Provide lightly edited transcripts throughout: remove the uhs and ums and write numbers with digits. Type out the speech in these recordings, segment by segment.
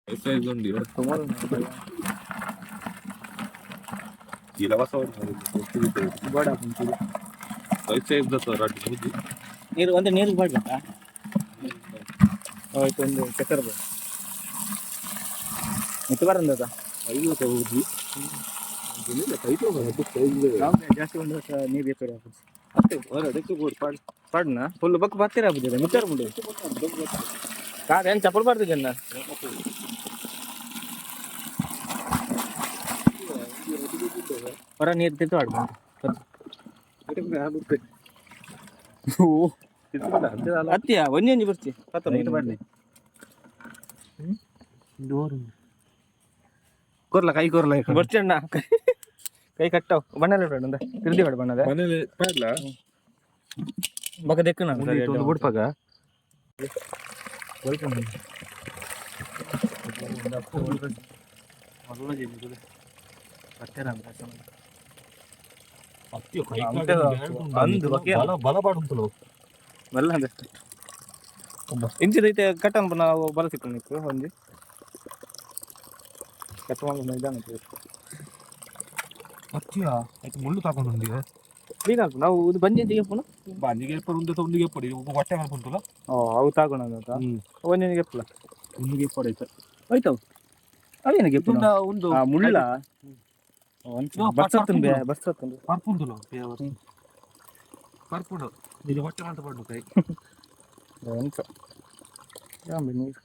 Size ಉಂಡು. ಬೋಡ. Size ದತ್ತ ರಡ್ಡ್ ಮೂಜಿ. ನೀರು ಒಂದೇ ನೀರು ಬಾಡ್ಬೇಕಾ? ಆಯ್ತು, ಒಂದು ಚಕ್ಕರ್ ಬೋಡ ಮಿತ್ತು ಬರಂದದ. ಐವತ್ತು ಹೋಗಿ ಜಾಸ್ತಿ ಒಂದು ವರ್ಷ ನೀರು ಎತ್ತರೆ. ಅತ್ತೆ ಹೊರ ಅದಕ್ಕೆ ಬೋಡು ಪಾಡ್. ಪಾಡ್ನ ಫುಲ್ ಬಕ್ ಬರ್ತೀರ ಆಗುದಿಲ್ಲ ಮಿತ್ತರ್ ಮುಂಡೆ ಕಾರ್ ಏನು ಚಪ್ಪಲ್ ಬರ್ತಿದ್ದೆ. ಹೊರ ನೀರು ತಿತ್ತು ಆಡ್ಬಂತು. ಓ ಅತ್ತಿಯ ಒಂಜಿ ಬರ್ತಿ ಪತ್ತ ನೀರು ಬಾಡ್ಲಿ. ಕೊರ್ಲ ಕೈ ಕೊರ್ಲ. ಬರ್ಚಣ್ಣ, ಕೈ ಕಟ್ಟವು ಬಣ್ಣಲೆ ಬೇಡ ಅಂದ ತಿರ್ದಿ ಬೇಡ ಬಣ್ಣದ. ಮನೇಲಿ ಪಾಡ್ಲ. ಬಕ ದೆಕ್ಕು ನಾನು. ಒಂದು ಬುಡ್ಪಾಗ. ಅಂದು ಬಕ್ಕೆ. ಬಲ ಬಲ ಪಾಡುಂತಲು. ಮಲ್ಲ ಬೆಸ್ಟ್ ಇಂಚಿದೈತೆ ಕಟ್ಟನ್ ನಾವು ಬಲ ಸಿಕ್ಕು ನಿಕ್ಕು ಒಂಜಿ ಕಟ್ ಮಾಡಿ ನಿಧಾನ. ಅತ್ತಿಯ ಆಯ್ತು, ಮುಳ್ಳು ತಾಕೊಂಡು. ಕ್ಲೀನ್ ಆಲ್ಪು ನಾವು ಇದು ಬಂಜಿ ಗೆಪ್ಪುನು. ಬಂಜಿಗೆ ಎಪ್ಪಡು ಒಂದು ಒಂದು ಎಪ್ಪಡು ಹೊಟ್ಟೆ ಮಲ್ಪುಂಟುಲ. ಓ, ಅವು ತಾಗೋಣ ಅಂತ ಒಂಜಿ ಗೆಪ್ಪುಲ. ಒಂದು ಎಪ್ಪಡು ಆಯ್ತು. ಆಯ್ತು, ಅವೇನು ಗೆಪ್ಪು? ಒಂದು. ಆ ಮುಳ್ಳ ಬರ್ಸತ್ತುನ್ ಬೇ ಬರ್ಸತ್ತುನ್. ಪರ್ಪುಂಟುಲ, ಪರ್ಪುಂಡು ಇದು ಹೊಟ್ಟೆ ಮಾತ್ರ ಪಡ್ಡು ಕೈ. ಎಂತ ಯಾಂಬೆ ನೀರು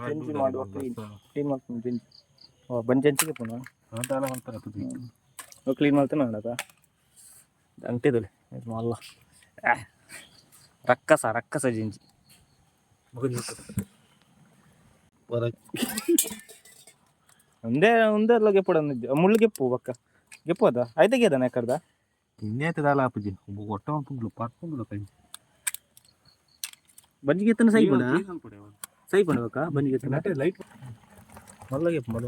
ಜಂಜಿ ಮಾಡುವ ಕ್ಲೀನ್ ಕ್ಲೀನ್ ಮಾಡ್ತೀನಿ ಜಂಜಿ. ಓ, ಬಂಜಿ ಅಂಚಿಗೆ ಪುನ ಕ್ಲೀನ್ ಮಾಡ್ತಾನೆ ನೋಡದ ಅಂಟಿದಲೆ ಇದು ಮಲ್ಲ ರಕ್ಕಸ ರಕ್ಕಸ ಜಿಂಜಿ. ಒಂದೇ ಒಂದೇ ಎಲ್ಲ ಗೆಪ್ಪುಡ ಮುಳ್ಳು ಗೆಪ್ಪು ಬಕ್ಕ ಗೆಪ್ಪು ಅದ ಆಯ್ತಾ ಗೇದನ ಯಾಕರ್ದ. ಇನ್ನೇತದಲ್ಲ ಅಪ್ಪುಜಿ ಹೊಟ್ಟೆ ಮಲ್ಪುಂಡ್ಲು ಪರ್ಪುಂಡ್ಲು ಕೈ. ಬಂಜಿಗೆ ಎತ್ತನ ಸೈ ಪಣ ಸೈ ಪಣ ಬಕ್ಕ ಬಂಜಿಗೆ ಎತ್ತನ. ಲೈಟ್. ಮಲ್ಲ ಗೆಪ್ಪು ಮಲ್ಲ.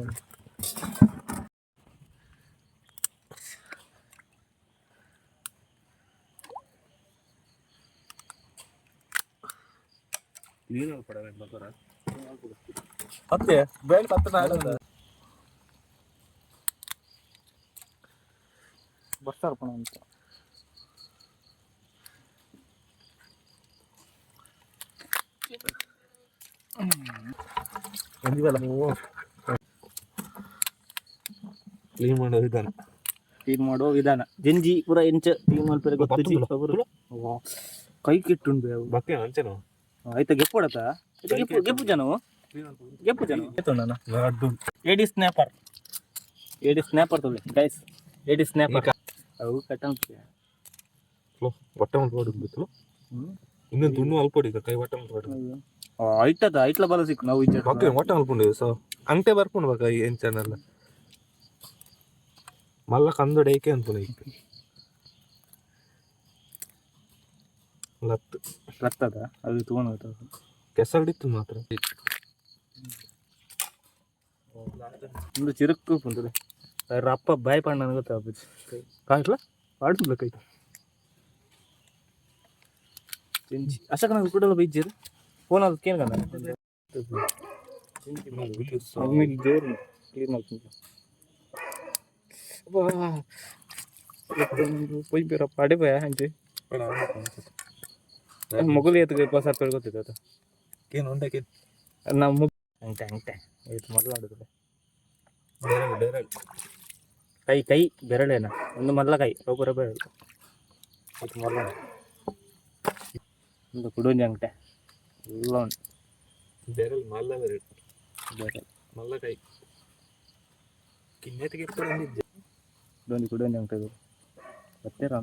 ಮತ್ತೆ ಬೇಡ ಪತ್ತ ನಾಡದ. ಬರ್ತಾರ ಪಣ ಅಂತ. ಕ್ಲೀನ್ ಮಾಡೋ ವಿಧಾನ. ಕ್ಲೀನ್ ಮಾಡೋ ವಿಧಾನ ಜಂಜಿ ಪೂರ ಎಂಚ ಕ್ಲೀನ್ ಮಲ್ಪೆರೆ ಗೊತ್ತುಜಿ. ಅವ್ವ, ಕೈ ಕಿಟ್ಟುಂಡು ಅವು. ಬಕ್ಕೆ ಅಂಚೆನೋ. ಆಯ್ತಾ ಗೆಪ್ಪುಡತ ಗೆಪ್ಪು ಗೆಪ್ಪು ಜನವು ಗೆಪ್ಪು ಜನ ಎತ್ತುಂಡನ. ಏಡಿ ಸ್ನ್ಯಾಪರ್, ಏಡಿ ಸ್ನ್ಯಾಪರ್ ತೊಲೆ ಗೈಸ್, ಏಡಿ ಸ್ನ್ಯಾಪರ್ ಅವು ಕಟ್ಟನ್. ಹೊಟ್ಟೆ ಮಲ್ಪಡು ಬಿತ್ತು ಇನ್ನೊಂದು ತುಂಡು ಮಲ್ಪಡಿ ಕೈ ಹೊಟ್ಟೆ ಮಲ್ಪಡು. ಐಟದ ಐಟ್ಲ ಬಲ ಸಿಕ್ಕು ನಾವು ಇಜ್ಜೆ. ಬಕ್ಕೆ ಹೊಟ್ಟೆ ಮಲ್ಪುಂಡು ಸೊ ಅಂಟೆ ಬರ್ಪುಂಡು ಬಕ್ಕ ಎಂಚನೆಲ್ಲ ಮಲ್ಲ ಕಂದೊಡೆ ಏಕೆ ಅನ್ಪುನ ಇಕ್ ಲತ್ತು. ರಕ್ತದ ಅದು ತಗೊಂಡು ಹೋಗ್ತದೆ. ಕೆಸರಡಿತ್ತು ಮಾತ್ರ. ಒಂದು ಚಿರುಕು ಪುಂತದೆ ರಪ್ಪ ಬಾಯ್ ಪಣ್ಣ ಗೊತ್ತಾಗ್ಬೋದು. ಕಾಯ್ಲ ಆಡ್ಸುಲ್ಲ ಕೈ. ಚೆಂಚಿ ಅಶಕನ ಕುಡಲ ಬೈಜರ್ ಫೋನ್ ಅದು ಕೇನ್ ಕಂದ ಜೋರು ಕ್ಲೀನ್ ಮಾಡ್ತೀನಿ ಪೊಯ್ ಬೇರಪ್ಪ ಅಡೆ ಬಯ ಅಂಚೆ ಮೊಗಲು ಎತ್ತಿಗೆ 20,000 ರೂಪಾಯಿ ಗೊತ್ತಿತ್ತು ಅದು. ಏನು ಉಂಡಕ್ಕೆ. ನಾವು ಮುಗ್ ಅಂಟೆ ಅಂಟೆ ಇದು ಮೊದಲು ಆಡುದಿಲ್ಲ. ಬೇರೆ ಬೇರೆ. ಕೈ ಕೈ ಬೆರಳೇನ ಒಂದು ಮಲ್ಲ ಕೈ ಒಬ್ಬರ ಬೆರಳು ಇದು ಮೊದಲ ಒಂದು ಕುಡೊಂಜಿ ಅಂಗಟೆ ಎಲ್ಲ ಉಂಟು. ಬೇರೆ ಮಲ್ಲ ಬೇರೆ. ಬೇರೆ. ಮಲ್ಲ ಕೈ ಕಿನ್ನೆತ್ತಿಗೆ ಎಪ್ಪಡು. ಕುಡೊಂಜಿ ಕುಡೊಂಜಿ ಅಂಗಟೆ ಇದು ಬತ್ತೆರ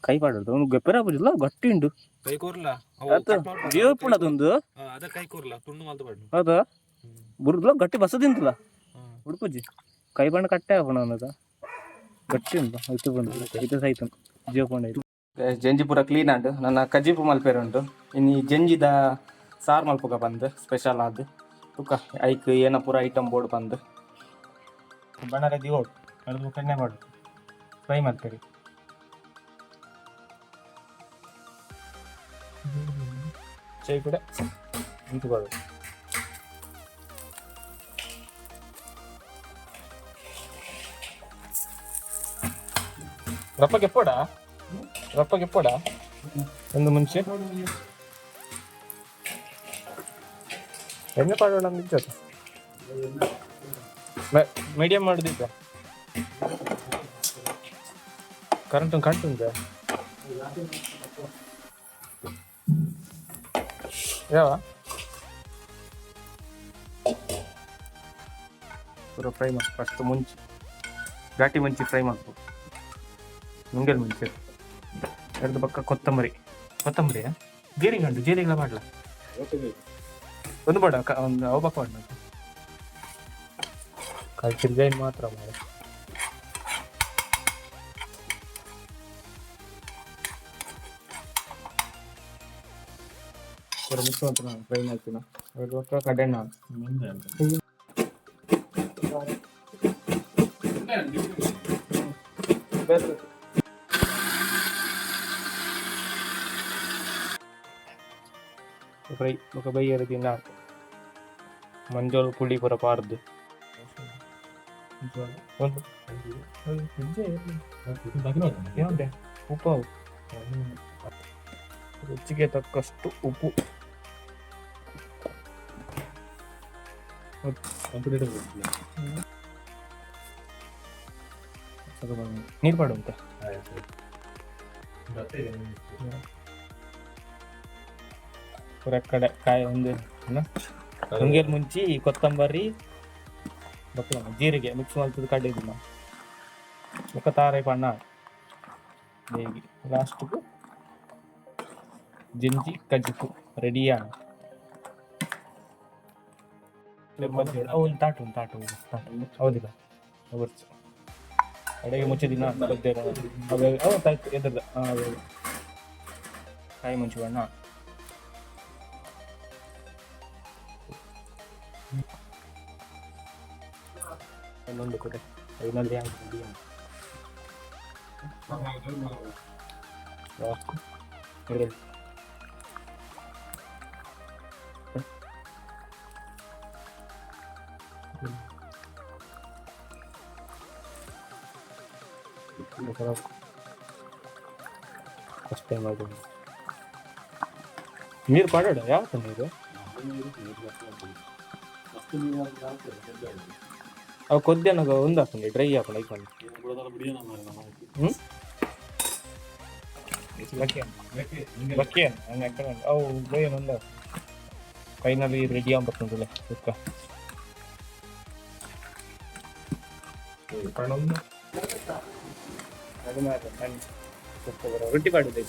ಕೈ ಪಾಡೋದು ಅವನು ಗೆಪ್ಪೆರ ಆಪುಜಿಲ್ಲ ಗಟ್ಟಿ ಉಂಡು. ಕೈ ಕೋರ್ಲ. ಆತು ಜೀವ ಪುಣದೊಂದು. ಅದ ಕೈ ಕೋರ್ಲ ತುಂಡು ಮಲ್ತ ಪಾಡು. ಹೌದಾ ಬುರ್ದ್ಲ ಗಟ್ಟಿ ಬಸದಿಂತಲ್ಲ ಉಡುಪುಜಿ ಕೈ ಬಣ್ಣ ಕಟ್ಟೆ ಆಪುಣ ಅವನದ ಗಟ್ಟಿ ಉಂಟು ಐತು ಬಂದು ಇದು ಸೈತು ಜೀವ ಪುಂಡ ಇದು ಜಂಜಿ ಪೂರ ಕ್ಲೀನ್ ಆಂಡ್ ನನ್ನ ಕಜಿಪು ಮಲ್ಪೇರೆ ಉಂಟು. ಇನ್ನು ಈ ಜಂಜಿದ ಸಾರು ಮಲ್ಪುಗ ಬಂದು ಸ್ಪೆಷಲ್ ಆದ್ ತುಕ್ಕ ಐಕ್ ಏನ ಪೂರ ಐಟಮ್ ಬೋರ್ಡ್ ಬಂದು ಬಣ್ಣದ ದಿವೋಡು ಅದು ಕಣ್ಣೆ ಮಾಡು ಫ್ರೈ ಮಾಡ್ತೀರಿ. ಚೈ ಕೂಡ ಇಂತು ಬಾಡು. ರಪ್ಪಗೆ ಎಪ್ಪಡ, ರಪ್ಪಗೆ ಎಪ್ಪಡ ಒಂದು ಮುಂಚೆ ಎಣ್ಣೆ ಪಾಡೋಣ ನಿಜ. ಮೀಡಿಯಂ ಮಾಡುದಿದ್ದ ಕರೆಂಟ್ ಕರೆಂಟ್ ಉಂಟಾ? ಯಾವ ಪೂರ ಫ್ರೈ ಮಾಡಿ ಫಸ್ಟ್ ಮುಂಚೆ ಘಾಟಿ ಮುಂಚೆ ಫ್ರೈ ಮಾಡ್ಬೇಕು. ನುಂಗೆಲ್ ಮುಂಚೆ ಎರಡು ಪಕ್ಕ ಕೊತ್ತಂಬರಿ. ಕೊತ್ತಂಬರಿಯಾ? ಜೀರಿಗೆ ಉಂಟು, ಜೀರಿಗೆ ಮಾಡಲ ಒಂದು ಬೇಡ, ಒಂದು ಅವು ಪಕ್ಕ ಮಾಡ. ಕಾಲು ತಿರ್ಗಾಯಿ ಮಾತ್ರ ಮಾಡ. ಪೂರ ಮಿಕ್ಸ್ ಮಾಡ್ತೀನಿ ನಾನು, ಫ್ರೈ ಮಾಡ್ತೀನಿ. ಎರಡು ಪಕ್ಕ ಕಡೆಣ್ಣ. ಫ್ರೈ ಬೊಕ ಬೈಯರ ದಿನ ಮಂಜೋಳು ಪುಳಿ ಪೂರ ಪಾರ್ದು ಒಂದು ಏನುಂಟೆ ಉಪ್ಪು ಅವು ರುಚಿಗೆ ತಕ್ಕಷ್ಟು ಉಪ್ಪು. ನೀರು ಪಾಡು ಉಂಟೆ. ಪೂರ ಕಡೆ ಕಾಯಿ ಒಂದು ನುಂಗೇಲ್ ಮುಂಚಿ ಕೊತ್ತಂಬರಿ ಬೊಕ್ಕ ಜೀರಿಗೆ ಮಿಕ್ಸ್ ಮಲ್ತದ ಕಡೆ ದಿನ ಬೊಕ್ಕ ತಾರೈ ಪಣ್ಣ ಬೇಗಿ ಲಾಸ್ಟ್ಗೆ ಜಿಂಜಿ ಕಜಿಪು ರೆಡಿಯಾ. ಒಂದು ತಾಟು, ಒಂದು ತಾಟು, ತಾಟು ಹೌದಿಲ್ಲ? ಬರ್ಚು ಅಡುಗೆ ಮುಂಚೆ ದಿನ ತಾಯ್ತು ಎದ್ರದ. ಹಾಂ, ಅದೇ ಕಾಯಿ ಮುಂಚೆ ಬಣ್ಣ. ಇನ್ನೊಂದು ಕೊಡೆ ಫೈನಲ್ ರೆಡಿ. ಫಸ್ಟ್ ಟೈಮ್ ಆಗಿದೆ. ನೀರು ಪಾಡೋಣ. ಯಾವತ್ತು ನೀರು ಅವು ಕೊದ್ದೆ ಒಂದು ಹಾಕೊಂಡು ಡ್ರೈ ಹಾಕೊಂಡು ಐಕೊಂಡು. ಹ್ಞೂ, ಬಕ್ಕಿ ಅವು ಒಂದು ಫೈನಲಿ ರೆಡಿ ಆಗ್ಬೇಕಂತಿಲ್ಲ. ಸುಕ್ಕ ರೊಟ್ಟಿ ಮಾಡುದು.